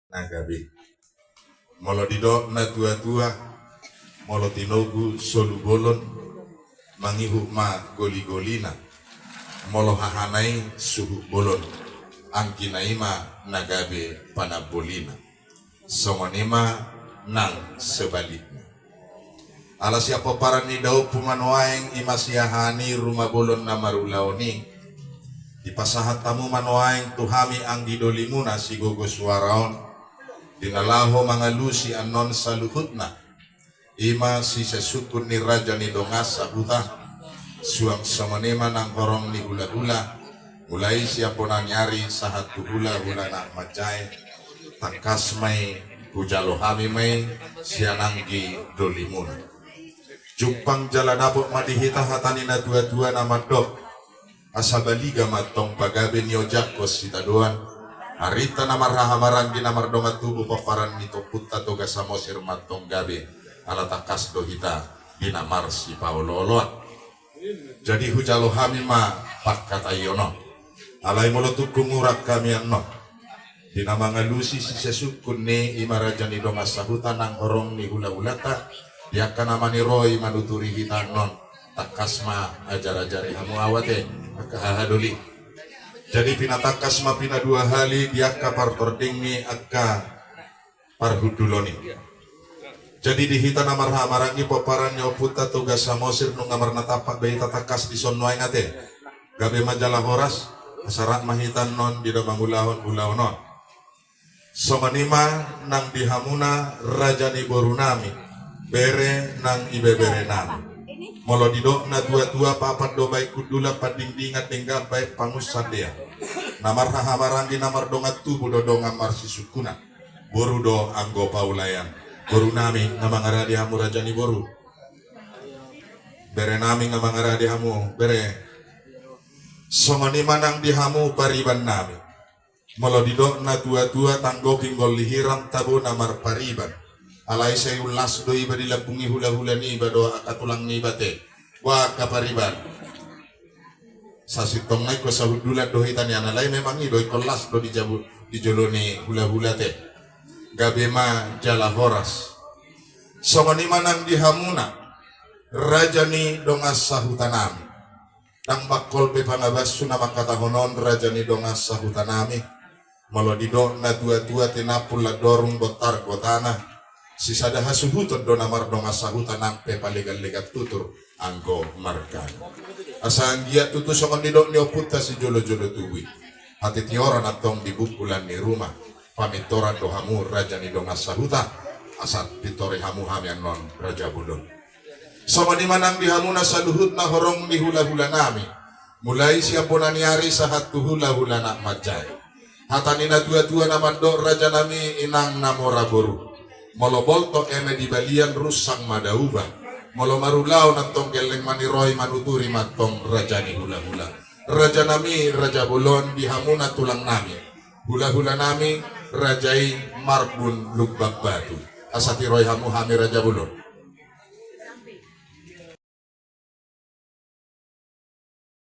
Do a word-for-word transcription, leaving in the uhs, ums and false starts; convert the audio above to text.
Na gabe. Molo didok na tua-tua, molo tinogu solu bolon, mangihut ma goli-golina. Molo hahana i suhut bolon, anggina i ma na gabe panambolina. Songon i ma nang sebalikna. Ala sian pomparan ni daompung ma nuaeng, i ma sian haha ni ruma bolon na marulaon i, dipasahat hamu ma nuaeng tu hami anggi dolimuna sigogo suara on, di na laho mangalusi annon saluhutna, i ma sisesungkun ni raja ni dongan sahuta, suang songon i ma nang horong ni hula-hula, mulai sian bona ni ari sahat tu hula-hula na manjae, tangkas ma i hujalo hami ma i sian anggi dolimuna. Jumpang jala dapot ma di hita hata ni na tua-tua na mandok: Asa baliga ma antong pagabe, niojakhon sitadoan. Arinta na marhaha maranggi na mardongan tubu, pomparan ni ompunta Toga Samosir ma antong gabe, ala tangkas do hita di na marsipaolo-oloan. Jadi hujalo hami ma pangkataion on. Alai molo tung hurang hami annon, di na mangalusi sisesungkun ni, i ma raja ni dongan sahuta nang horong ni hula-hulanta, di angka na maniroi manuturi hita annon, tangkas ma ajar-ajari hamu au ate, angka haha doli. Jadi pinatangkas ma pinadua hali di angka partording ni angka parhundulon i. Jadi di hita na marhaha maranggi, pomparan ni ompunta Toga Samosir, nunga marnatampak be hita tangkas dison nuaeng ate. Gabe ma jala horas, asa rap ma hita annon di na mangulahon ulaon on. Songon i ma nang di hamuna raja ni borunami, bere nang ibeberenami. Molo didok na tua-tua, papat do baen hundulan, pandingdingan denggan baen pangunsandean. Na marhaha maranggi na mardongan tubu do dongan marsisungkunan. Boru do anggo paulaean. Borunami, nga mangarade hamu raja ni boru? Berenami, nga mangarade hamu bere? Songon i ma nang di hamu paribannami. Molo didok na tua-tua, tanggo pinggol ni hiram tabo na marpariban. Alai sai las do iba di lambung ni hula-hula niba dohot angka tulang niba ate. Boha angka pariban? Sasintongna ingkon sahundulan do hita nian, alai memang i do ingkon las do di jabu, di jolo ni hula-hula ate. Gabe ma jala horas. Songon i ma nang di hamuna raja ni dongan sahutanami. Ndang bangkol be pangabasu na mangkatahon on, raja ni dongan sahutanami. Molo didok na tua-tua, tinampul landorung bontar gotana. Sisada hasuhuton do na mardongan sahuta, nang pe palegan-legan tutur anggo margana. Asa anggiat tutu songon nidok ni ompunta sijolo-jolo tubu i, hatitioran antong di bungkulan ni ruma. Pamintoran do hamu raja ni dongan sahuta, asa pintori hamu hami annon raja bolon. Songon i ma nang di hamuna saluhutna horong ni hula-hulanami. Mulai sian bona ni ari sahat tu hula-hula na manjae. Hata ni na tua-tua na mandok: Rajanami, inang na mora boru, molo boltok eme di balian, runsang ma dauba. Molo marulaon antong, gelleng maniroi manuturi ma antong raja ni hula-hula. Rajanami raja bolon, di hamuna tulangnami, hula-hulanami, raja i Marbun Lumban Batu. Asa tiroi hamu hami raja bolon.